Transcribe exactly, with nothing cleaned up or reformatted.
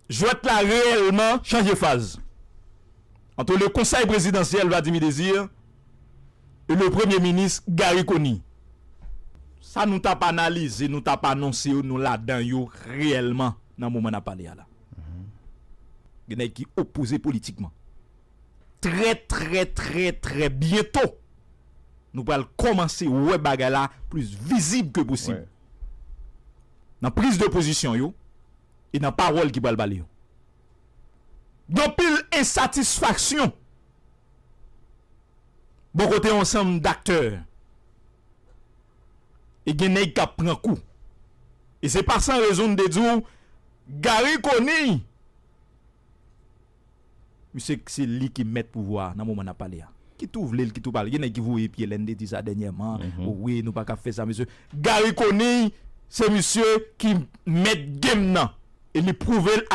Jwèt la reyèlman chanje faz ant le Konsèy Prezidansyèl Vladimir Désir e le Premye Minis Garry Conille. Sa nou t ap analize, nou t ap anonse yo, nou ladan yo reyèlman nan moman n ap pale a la. Gen nèg ki opoze politikman. Trè, trè, trè, trè byento, nou pral kòmanse wè bagay la plis vizib ke posib. Nan priz de pozisyon yo e nan pawòl ki pral pale yo. Gen anpil ensatisfaksyon bò kote yon ansanm daktè. E gen nèg k ap pran kou. E se pa san rezon m te di w, Garry Conille, misye se li ki mèt pouvwa a nan moman n ap pale a. Kit ou vle l, kit ou pa vle l. Gen nèg ki voye pye lè n te di sa dènyèman. O wi, nou pa ka fè sa, mesye. Garry Conille, se misye ki mèt game nan. E li pwouve l